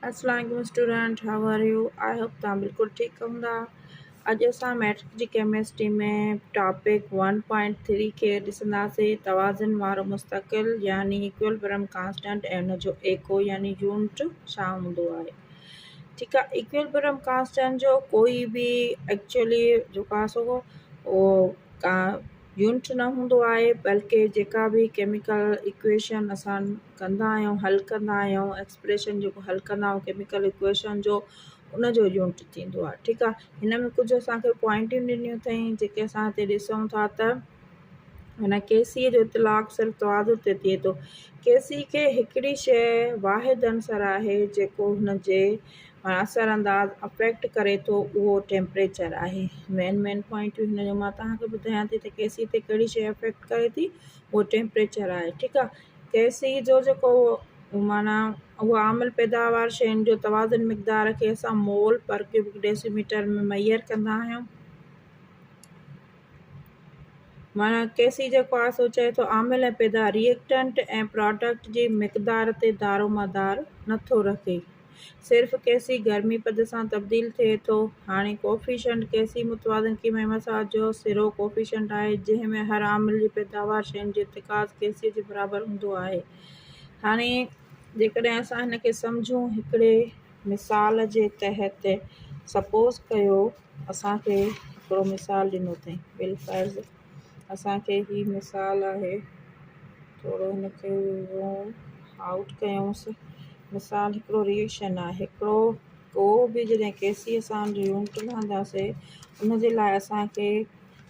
السلام عليڪم student how are you I hope توهان بلڪل ٺيڪ هوندا اڄ اسان ميٽرڪ جي ڪيمسٽري ۾ ٽاپڪ 1.3 کي ڏسنداسين توازن وارو مستقل يعني ايڪوئلبرم ڪانسٽنٽ ۽ ان جو ايڪو يعني يونٽ ڇا هوندو آهي ٺيڪ آهي ايڪوئلبرم ڪانسٽنٽ جو ڪوئي به ايڪچولي جيڪو آهي سو اهو ڪا يونٽ نه هوندو آهي بلڪه جيڪا به ڪيميڪل ايڪويشن اسان ڪندا آهيون حل ڪندا آهيون ايڪسپريشن جيڪو حل ڪندا آهيون ڪيميڪل ايڪويشن جو ان جو يونٽ ٿيندو آهي ٺيڪ آهي هن ۾ ڪجهه اسانکي پوائنٽيون ڏنيون اٿئي جيڪي اسان هتي ڏسون ٿا ته هن ڪي سي جو اطلاق صرف توازن تي ٿئي ٿو ڪي سي کي هڪڙي شيء واحد عنصر آهي جيڪو هن جي اثر انداز افيڪٽ ڪري ٿو اهو ٽيمپريچر آهي. مين مين پوائنٽيون هن جو مان توهان کي ٻڌايان ٿي ته ڪي سي تي ڪهڙي شيء افيڪٽ ڪري ٿي اهو ٽيمپريچر آهي ٺيڪ آهي ڪي سي جو جيڪو معنيٰ اهو عامل پيداوار شين جو توازن مقدار کي اسان مول پر ڪيوبڪ ڊيسي ميٽر ۾ ميئر ڪندا آهيون. معنيٰ ڪي سي جيڪو آهي سو چئي ٿو عامل ۽ پيدا ريئيڪٽنٽ ۽ پراڊڪٽ جي مقدار تي دارومدار نٿو رکي. صرف ڪي سي گرمي پد سان تبديل ٿئي ٿو. هاڻي ڪوفيشنٽ ڪي سي متوازن قيمت مساوات جو سرو ڪوفيشنٽ آهي جنهن ۾ هر عامل جي پيداوار شين جو ارتڪاز ڪي سي جي برابر هوندو آهي. هاڻي جيڪڏهن اسان هن کي سمجهون هڪڙي مثال جي تحت سپوز ڪيو اسان کي هڪڙو مثال ڏنو اٿئي بالفرض اسان کي هي مثال آهي ٿورو هن کي زوم آئوٽ ڪيونس مثال هڪڙو ريئيڪشن آهي هڪڙو ڪو به جڏهن ڪي سي اسان جو يونٽ لهنداسي ان جي لاء اسان کي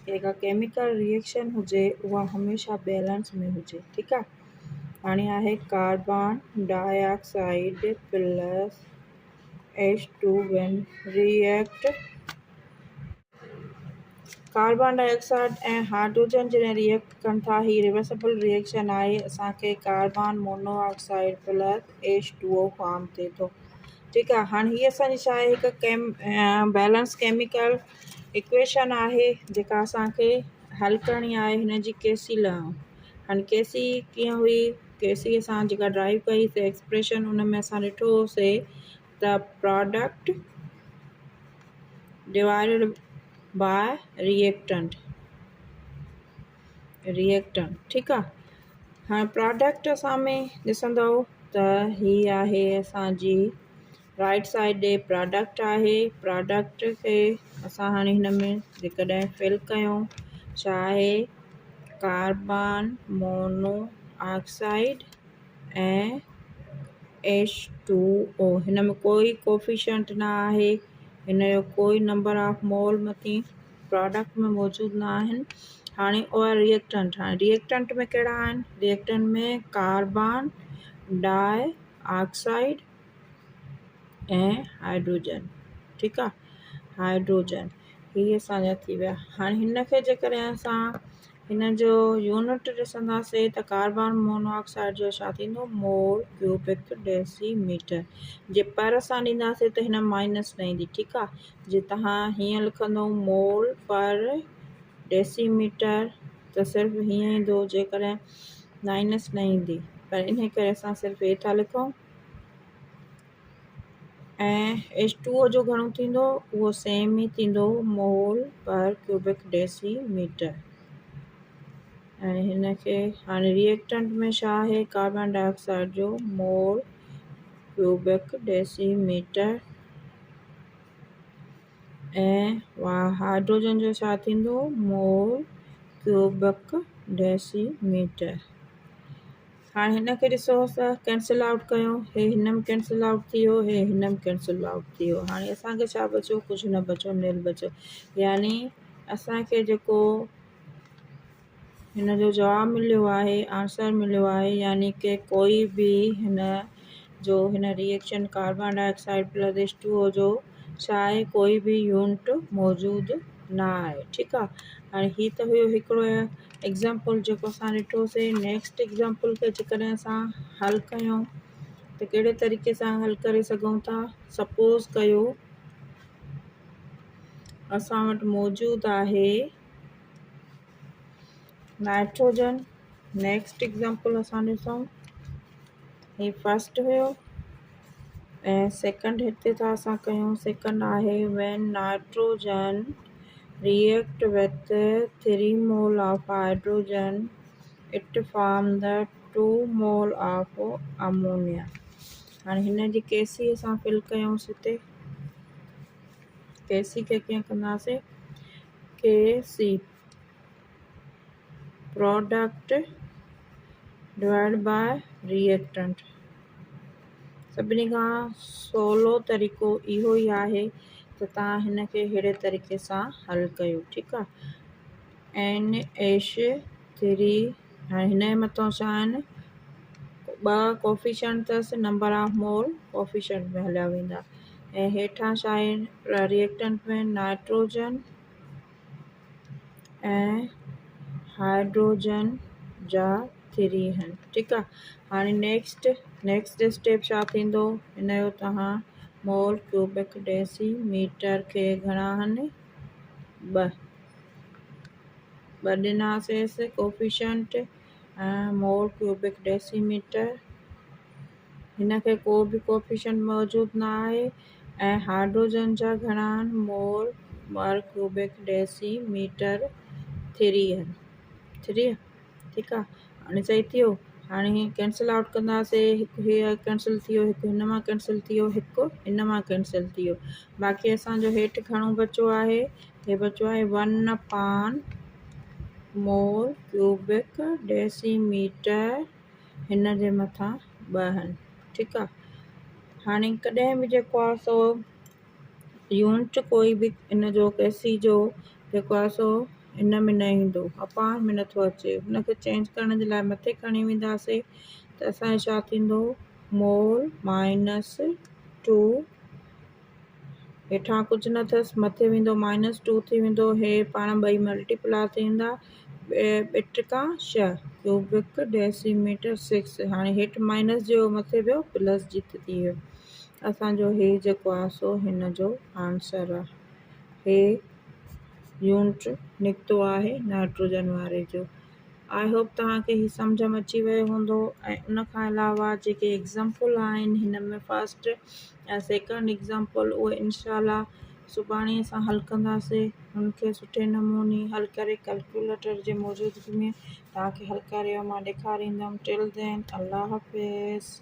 جيڪا ڪيميڪل ريئيڪشن هجي اها هميشه بيلنس ۾ هجي ٺيڪ آهي هاڻي آهي carbon dioxide plus H two when react carbon dioxide ۽ hydrogen جڏهن ريئيڪٽ ڪن ٿا هي ريورسبل ريئيڪشن آهي اسان کي carbon monoxide plus H two O form ٿئي ٿو ٺيڪ آهي هاڻي هي اسان جي ڇا آهي هڪ ڪيم بيلنس ڪيميڪل ايڪويشن آهي جيڪا اسان کي حل ڪرڻي آهي هن جي ڪي سي لهڻو هاڻي ڪي سي ڪيئن هئي ڪي سي اسان جيڪا ڊرائيو ڪئي سي ايڪسپريشن ان ۾ اسان ڏٺو هو سي ته پراڊڪٽ ڊوائيڊڊ باء ريئيڪٽنٽ ريئيڪٽنٽ ٺيڪ آ هاڻي پراڊڪٽ اسان ۾ ڏسندو ته هي آهي اسان جي رائيٽ سائيڊ ڏي پراڊڪٽ آهي پراڊڪٽ کي اسان هاڻي هن ۾ جيڪڏهن فل ڪيون ڇا آهي carbon mono oxide ۽ H two O هن ۾ ڪوئي ڪوفيشنٽ نه آهي هن جو ڪوئي نمبر آف مول مٿي پراڊڪٽ ۾ موجود نه آهن هاڻي اها ريئيڪٽنٽ هاڻي ريئيڪٽنٽ ۾ ڪهڙا آهن reactant ۾ carbon dioxide ۽ hydrogen ٺيڪ آ هائيڊروجن هي اسان جا ٿي ويا هاڻي هن کي جيڪڏهن اسان هن جو يونٽ ڏسنداسي ته ڪاربان مونو آڪسائيڊ جو ڇا ٿيندو مول ڪيوبڪ ڊيسي ميٽر جي پر اسان ڏينداسي ته هن مائنس نه ايندي ٺيڪ آ جي تهان هيئن لکندو مول پر ڊيسي ميٽر ته صرف هيئن ايندو جيڪڏهن مائنس نه ايندي پر انهي ڪري اسان صرف هي ٿا لکون ۽ ايڇ ٽو او جو گهڻو ٿيندو اهو سيم ئي ٿيندو مول پر ڪيوبڪ ڊيسي ميٽر ۽ هن کي هاڻي ريئيڪٽنٽ ۾ ڇا آهي ڪاربان ڊاء آڪسائيڊ جو مول ڪيوبڪ ڊيسي ميٽر ۽ هائيڊروجن جو ڇا ٿيندو مول ڪيوبڪ ڊيسي ميٽر. هاڻي هن کي ڏسو ته ڪينسل آئوٽ ڪيو هي هن ۾ ڪينسل آئوٽ ٿي ويو هي هن ۾ ڪينسل آئوٽ ٿي ويو هاڻي اسان کي ڇا بچيو ڪجهه نه بچيو نل بچيو يعني اسان کي جيڪو هن جو جواب مليو آهي آنسر مليو آهي يعني ڪي ڪوئي به هن جو هن reaction carbon dioxide plus H two O جو ڇا آهي ڪوئي به يونٽ موجود نه آهي ٺيڪ آهي هاڻي هي ته هيو هڪڙو ايگزامپل جيڪو اسان ڏٺوسي نيڪسٽ ايگزامپل کي جيڪڏهن اسان حل ڪيون ته ڪهڙي طريقي سان حل ڪري سگهون ٿا سپوز ڪيو اسان وٽ موجود آهي نائٽروجن نيڪسٽ ايگزامپل اسان ڏسون هي فرسٽ هيو ۽ سيڪنڊ هتي ٿا اسان ڪيون سيڪنڊ آهي when nitrogen react with 3 mole of hydrogen it form the 2 mole of ammonia. هاڻي هن جي ڪي سي اسان فل ڪيونس هتي ڪي سي کي ڪيئن ڪنداسين K C product divide by reactant. سڀني کان سولو طريقو اهو ئي آهي ته توهان هن کي ههڙي طريقي سان حل ڪيو ٺيڪ آهي. اين ايش ٿري هاڻي هن جي مٿان ڇا آهن ٻه ڪوفيشنٽ اٿس نمبر آف مول ڪوفيشنٽ ۾ هليا ويندا ۽ هيٺان ڇا آهي ريئيڪٽنٽ ۾ نائٽروجن ۽ هائڊروجن جا ٿري آهن ٺيڪ آ هاڻي نيڪسٽ نيڪسٽ اسٽيپ ڇا ٿيندو هن جو توهان مول ڪيوبڪ ڊيسي ميٽر کي گهڻا آهن ٻه ٻه ڏناسيس ڪوفيشنٽ ۽ مول ڪيوبڪ ڊيسي ميٽر هن کي ڪو به ڪوفيشنٽ موجود نه آهي ۽ هائڊروجن جا گهڻا آهن مول پر ڪيوبڪ ڊيسي ميٽر ٿري آهن ٿري ٺيڪ آهي هاڻي صحيح ٿي ويو هاڻي هي ڪينسل آئوٽ ڪنداسي هڪ هي ڪينسل ٿي ويو هڪ هن مان ڪينسل ٿي ويو هڪ هن مان ڪينسل ٿي ويو باقي اسانجو هيٺ گهڻو بچو آهي هي بچو آهي ون اپان مول ڪيوبڪ ڊيسي ميٽر هن جي مٿان ٻه آهن ٺيڪ آ هاڻي ڪڏهن به جيڪو آ سو يونٽ ڪوئي به ان جو ڪيسي جو جيڪو آ سو ان ۾ نه ايندو اپار ۾ نٿو اچي ان کي چينج ڪرڻ جي لاء مٿي کڻي وينداسي ته اسان جو ڇا ٿيندو مول مائنس ٽو هيٺان ڪجهه نه اٿس مٿي ويندو مائنس ٽو ٿي ويندو هي پاڻ ٻئي ملٽيپلا ٿيندا ٻه ٽڪا ڇهه ڪيوبڪ ڊيسي ميٽر سڪس هاڻي هيٺ مائنس جو مٿي ويو پلس جي ٿي ويو اسانجو هي جيڪو آهي سو هن جو آنسر آهي هي يونٽ نڪتو آهي نائٽروجن واري جو I hope توهان کي هي سمجهه م اچي ويو هوندو ۽ ان کان علاوه جيڪي ايگزامپل آهن هن ۾ فرسٽ ۽ سيڪنڊ ايگزامپل اهي انشاء الله سڀاڻي اسان حل ڪنداسي ان کي سٺي نموني حل ڪري ڪلڪوليٽر جي موجودگي ۾ توهان کي حل ڪري مان ڏيکاريندم ٽل دين الله حافظ.